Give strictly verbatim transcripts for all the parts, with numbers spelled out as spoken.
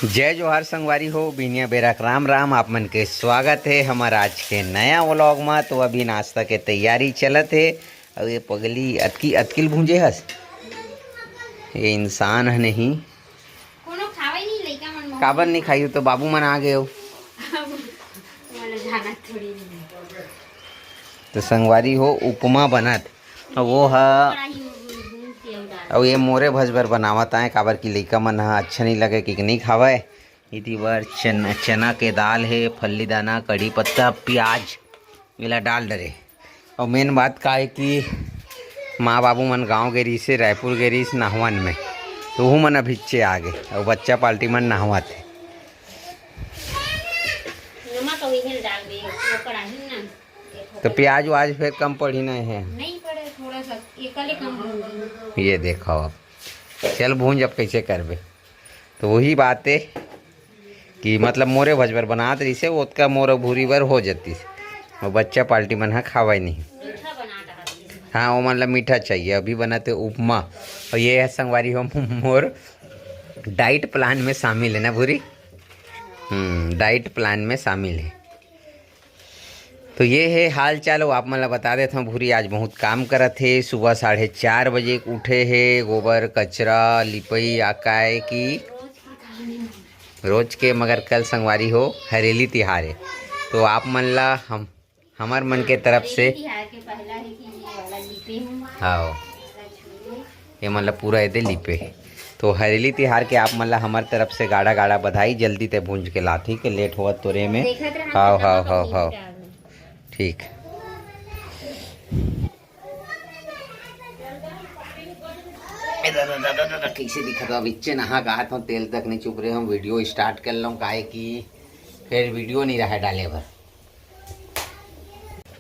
जय जोहार संगवारी हो, बिहनिया बेरा के राम राम। आप मन के स्वागत हे हमर आज के नया व्लॉग म। तो अभी नाश्ता के तैयारी चलत हे। अउ ये पगली अतकी अतकिल भूंजे हस, ये इंसान ह नहीं। कोनो खावे नहीं लइका मन मोहन। काबर नहीं खाई? तो बाबू मन आ गए हो। वाला जाना थोड़ी नहीं। तो संगवारी हो, उपमा बनत, अउ वो ह, कढ़ाई में भून के अउ डाल। अउ ये मोरे भज बर बनावत आए, काबर कि लइका मन ह अच्छा नहीं लगे कि नहीं खावय। इति बर चन-, चना के दाल हे, फल्ली दाना, कढ़ी पत्ता, प्याज, एला डाल डरे। अउ मेन बात का हे कि माँ बाबू मन गाँव गे रिहिस हे, रायपुर गे रिहिस नहवन में, तो उहू मन अभिच्चे आ गे, अउ बच्चा पार्टी मन नहवत हे। नमक अउ इहे डाल दे, वो कढ़ाई में ना। तो प्याज वाज फिर कम पड़ी ना हे? नहीं पड़े, थोड़ा सा, एकले कम हो गई। ये देखो अब, चल भूंज अब कैसे करबे। तो वही बात हे कि मतलब मोरे भज बर बनात रहिसे, ओतका मोर अउ भूरी बर हो जतिस। अउ बच्चा पार्टी मन ह खावय नहीं। मीठा बना डालत हे। हाँ, ओमन ला मीठा चाहिए। अभी बनाते उपमा। अउ ये ह संगवारी हो, मोर डाइट प्लान में शामिल हे ना भूरी? हम्म, डाइट प्लान में शामिल हे। तो ये हे हाल चाल, अउ आप मन ला बता देथंव, भूरी आज बहुत काम करत हे। सुबह साढ़े चार बजे के उठे हे, गोबर, कचरा, लिपई, आकाए की रोज के, मगर कल संगवारी हो हरेली तिहार हे, तो आप मन ला हम, हमर मन के तरफ से, हरेली तिहार के पहला हे कि ये वाला लिपे हूँ। हाँ। ये मन ला पूरा एदे लिपे हे। तो हरेली तिहार के आप मन ला हमर तरफ से गाड़ा गाड़ा बधाई। जल्दी ते भूंज के ला, ठीक हे, लेट होवत तोरे में। देखत रहन हाव, तो हाव, नमक हाव, अउ हाव। मिर्ची डाल दे। ठीक। ए दादा, दादा, दादा, कैसे दिखत हे? अब इच्चे नहा के आत हूँ, तेल तक नहीं चुप रहे हम। वीडियो स्टार्ट कर लूँ, काहे कि फिर वीडियो नहीं रहा डाले बर।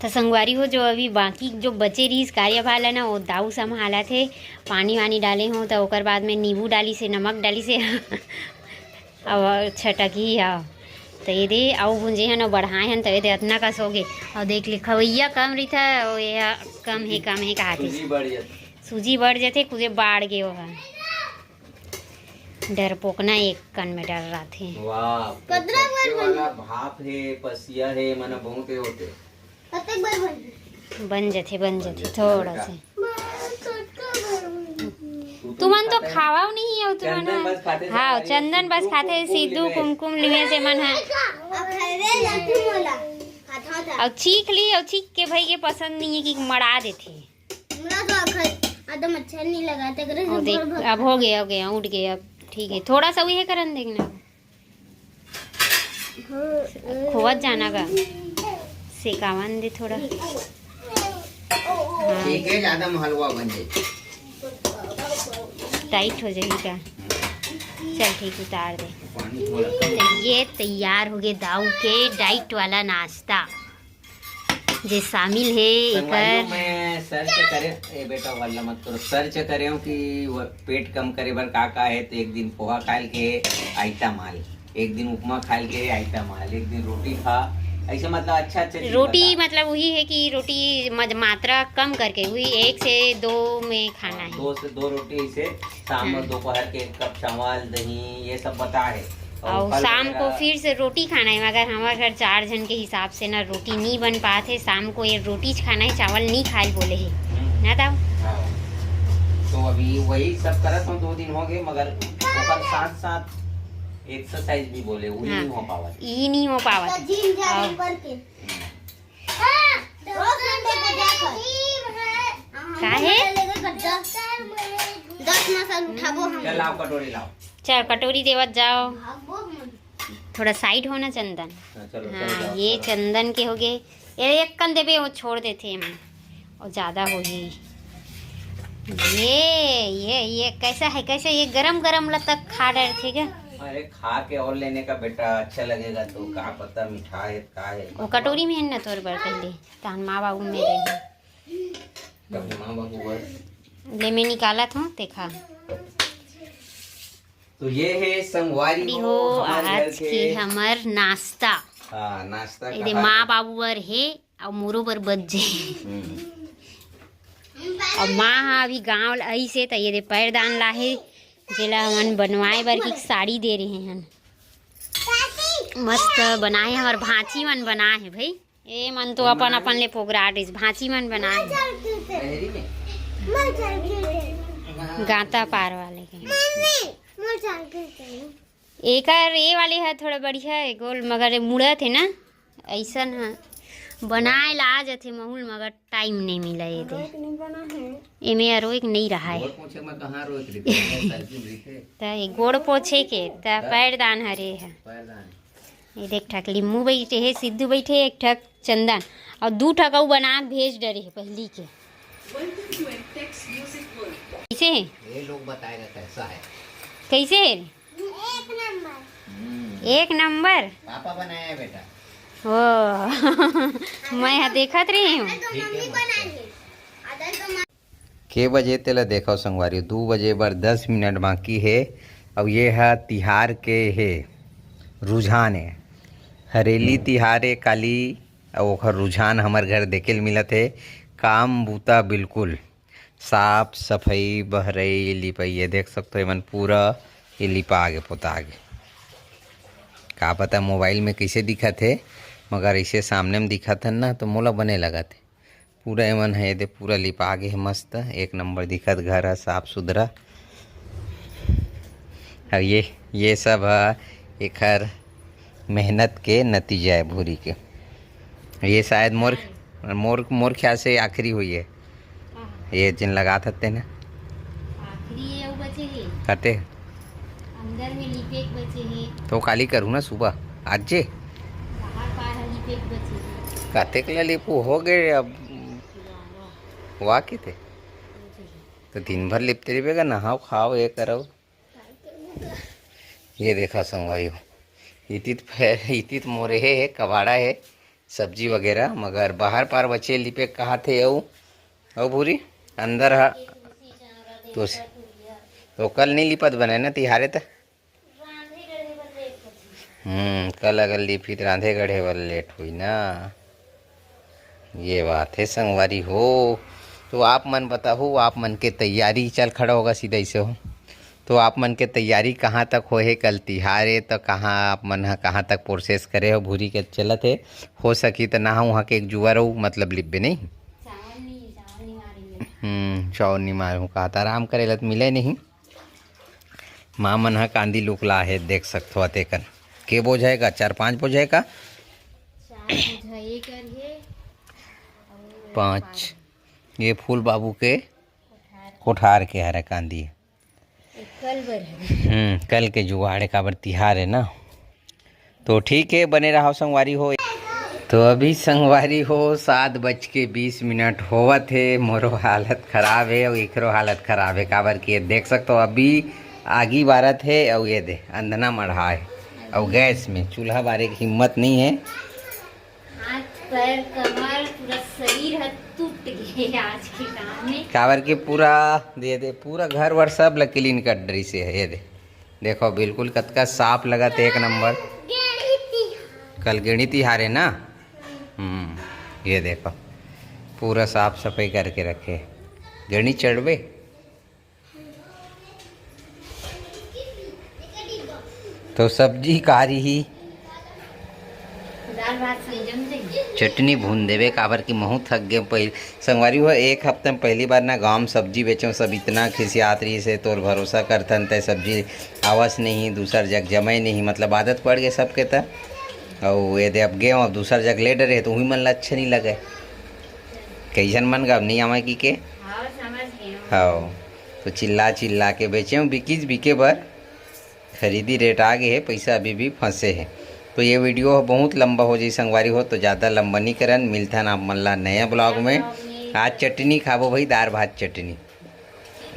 त संगवारी हो, जो अभी बाकी जो बचे रहिस कार्यभार ल ना, वो दाऊ संभालत हे। पानी वानी डाले हो, त ओकर बाद में नींबू डालिस हे, नमक डालिस हे। अब छटकी ह। त ये दे, अउ भुंजे हन, अउ बढ़ाए हन, त ये दे, अतना कस होगे। अउ देख ले, खवैया कम रहिथे, अउ ये ह कम हे, कम हे, कहाथे। सूजी बढ़ जाथे। सूजी बढ़ जाथे, कुदे बाढ़ गे ओहा। डरपोकना एक कन में डर रथे। वाह, पतरा बर सरसों वाला भाप हे, पसिया हे, मना बहुत हे होते। कतेक बर बन? बन जथे, बन जथे, थोड़ा से। बस छोटका बर बन। तुमन तो खावा नहीं हो, तुमन चंदन ह। बस खाथे हाँ, संगवारी, चंदन बस सिद्धू खाथे, कुमकुम सिद्धू, लिवे। कुमकुम लिवे से मन ह। अब खैरे जाती मोला। खाता था। अब चीख ली, अब चीख के भाई के पसंद नहीं है कि मड़ा देथे। हमरा तो अखन एकदम अच्छा नहीं लगा, तेकरे से और देख, भर भर अब हो गया, हो गया, उठ गया, अब ठीक है, थोड़ा सा उहे करन देखना। हाँ, खोवत जाना का, सेकावन दे थोड़ा। हाँ। ठीक है, ज्यादा में हलवा बन जाए। टाइट हो जाएगी क्या? चल ठीक, उतार दे। पानी थोड़ा कम। तो ये तैयार हो गए दाऊ के डाइट वाला नाश्ता। जे शामिल हे संगवारी हो, एकर। मैं सर्च करे, ए बेटा, वल्ला मत करो, सर्च करे हूँ कि वो पेट कम करे बर का का है, तो एक दिन पोहा खाल के आइटा माल, एक दिन उपमा खाल के आइटा माल, एक दिन रोटी खा, ऐसे मतलब अच्छा अच्छा चीज रोटी बता। मतलब वही है कि रोटी मज-, मात्रा कम करके वही एक से दो में खाना हाँ, है। दो से दो रोटी ऐसे शाम हाँ। और दोपहर के एक कप चावल, दही, ये सब बता है। और और फल शाम को वगैरह। फिर से रोटी खाना है, मगर हमारे घर चार जन के हिसाब से ना रोटी नहीं बन पात है। शाम को ये रोटी च खाना है, चावल नहीं खाए बोले है हम्म। ना दाऊ? हाँ। तो अभी वही सब करत हूँ, दो दिन हो गए, मगर ओकर साथ साथ एक्सरसाइज भी बोले, वो हाँ। नहीं हो पावत। ये नहीं हो पावत। तो जिम जाने और पर के। काहे? दस मसल उठाबो हम। चल, लाओ, कटोरी लाओ। चल, कटोरी देवत जाओ। भागबो हम। थोड़ा साइड होना, चंदन। हाँ, चलो, चलो, हाँ, जाओ, ये चलो। चंदन के हो गए। ये एक कन देबे, वो छोड़ देथे एमा, और ज्यादा होही। ये, ये, ये कैसा है, कैसा? ये गरम गरम ला तक खा डरथे क्या? अरे, खा के और लेने का बेटा, अच्छा लगेगा तो। का पता मीठा है, का है। वो कटोरी में है ना तोर बर पहले, तहन माँ बाबू में रहे। तब माँ बाबू बर। ले, मैं निकालत हूँ, देखा। तो ये है संगवारी हो, हो, हमर घर आज के के हमर नाश्ता। हाँ, नाश्ता एदे कहा माँ है। बाबू बर हे, अउ मोरो बर बच जे। हम्म। अउ माँ ह अभी गाँव ल आइस हे, त ये दे पैरदान लाहे, जेला हमन बनवाए बर की साड़ी दे रहे हन। मस्त बनाए हे, हमर भांची मन बनाए हे भाई। ए मन तो अपन अपन ले पोगरा डिस, भांची मन बनाए हे। गांता पार वाले के। एकर ये वाले ह थोड़ा बढ़िया हे, गोल, मगर ये मुड़त हे ना, ऐसन ह। बनाए ला आ जथे महूल, मगर टाइम नहीं मिला ये दे। एमे अरोइक नहीं रहा है। गोड़ पोछे में कहाँ रोइक रहिथे? साइकिल रहिथे। त ये गोड़ पोछे के, त पैरदान हरे है। पैरदान। ये देख, ठक लिम्मू बैठे है, सिद्धू बैठे है, एक ठक चंदन, और दू ठक अउ बना के भेज डरे है पहली के। कैसे है? ये लोग बताएगा कैसा है। कैसे है? एक नंबर। हम्म। एक नंबर? पापा बनाया है बेटा। ओ, मैं यहाँ देखत रही हूँ। ठीक है, मस्त है। के बजे तेला देखो संगवारी, दू बजे बर दस मिनट बाकी हे। अब ये ह तिहार के हे रुझान हे, हरेली तिहार हे काली, अउ ओखर रुझान हमर घर देखे ल मिलत हे। काम बूता बिल्कुल साफ सफाई, बहरई, लिपई, ये देख सकथो, एमन पूरा ये लिपा गे, पोता गे। का पता मोबाइल में कइसे दिखत हे, मगर अइसे सामने में दिखत हन ना, तो मोला बने लगत हे। पूरा एमन हे दे, पूरा लिपा गे हे, मस्त एक नंबर दिखत घर ह, साफ सुथरा। अब ये, ये सब ह एखर मेहनत के नतीजा है भूरी के। ये शायद मोर, मोर, मोर ख्याल से आखिरी हुई है। हाँ। ये जिन लगात हते ना। आखिरी ये अउ बचे हे। कते? अंदर में लिपेक बचे हे। तो काली करूँ ना सुबह, आज जे? बाहर पार ह लिपेक बचे हे। कतेक ला लिपू हो गए अब। वाह, वाह। वाह किते? तो दिन भर लिपते रहिबे गा, नहाओ, खाओ, ये करो। ये देखा संगवारी हो, इतित फै-, इतित मोरे हे, हे कबाड़ा हे, सब्जी वगैरह, मगर बाहर पार बचे लिपे कहा थे अउ, अउ भूरी अंदर हा। तो, तो कल नहीं लिपत बने ना तिहारे त। हम्म, कल अगर लिपी त रांधे गढ़े बर लेट हुई ना। ये बात है संगवारी हो। तो आप मन बताओ, आप मन के तैयारी, चल खड़ा होगा सीधा ऐसे हो। तो आप मन के तैयारी कहाँ तक होए हे? कल तिहार हे, तो कहाँ आप मन ह कहाँ तक प्रोसेस करे हो? भूरी के चलत हे, हो सकी तो नहा उहा के एक जुआ रहू, मतलब लिपबे नहीं। चावल नहीं, चावल नहीं मारेंगे। हम्म, चावल नहीं मारू, कहा था आराम करे ला तो मिले नहीं। माँ मन ह कांदी लुकला हे, देख सकथो तेकन। के बोझा हे का? चार पाँच बोझा हे का? चार बोझा ये कर हे। पाँच। ये फूल बाबू के कोठार के हरे कांदी। कल बर हरे। हम्म, कल के जुगाड़ हे, काबर तिहार हे ना। तो ठीक है, बने रहो संगवारी हो। तो अभी संगवारी हो, सात बज के बीस मिनट होवत हे। मोरो हालत खराब हे अउ एकरो हालत खराब हे, काबर कि ये देख सकथो, अभी आगी बारत हे अउ ये दे अंधना मढ़ा हे अउ गैस में चूल्हा बारे के हिम्मत नहीं है। हाथ पैर कमर पूरा शरीर ह टूट गए आज के काम में। काबर कि पूरा दे दे, पूरा घर वर सब ल क्लीन कर डरी से हे। ये दे, देखो बिल्कुल कतका साफ लगत हे, एक नंबर। कल गेड़ी तिहार हे ना। हम्म, ये देखो पूरा साफ सफाई करके रखे। गेड़ी चढ़बे। तो सब्जी कारी ही। दाल भात संग जम जाही। चटनी भून देबे, काबर कि महू थक गे। पहल-, संगवारी हो, एक हफ्ता में पहली बार ना गांव में सब्जी बेचों, सब इतना खिसियात रहिस हे, तोर भरोसा करथन, तय सब्जी आवस नहीं, दूसर जग जमे नहीं, मतलब आदत पड़ गए सबके त। अउ ये दे अब गेंव, अब दूसर जग ले डरे, तो उही मन ला अच्छा नहीं लगे। कइसन मन गा, अब नहीं आवे की के? हाँ, समझ गए। हाँ, तो चिल्ला चिल्ला के बेचें, बिकिच बिके बर। खरीदी रेट आ गे हे, पइसा अभी भी फंसे हे। तो ये वीडियो ह बहुत लंबा हो जाही संगवारी हो, तो ज़्यादा लंबा नहीं करन। मिलथन आप मन ला नया ब्लॉग में। आज चटनी खाबो भाई, दार भात चटनी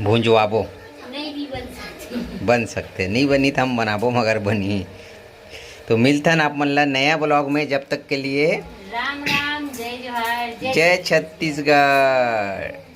भुंजवाबो। नहीं भी बन सकते। बन सकते, नहीं बनी तो हम बनाबो, मगर बनी। तो मिलथन आप मन ला नया ब्लॉग में, जब तक के लिए राम राम, जय जोहार, जय जय छत्तीसगढ़।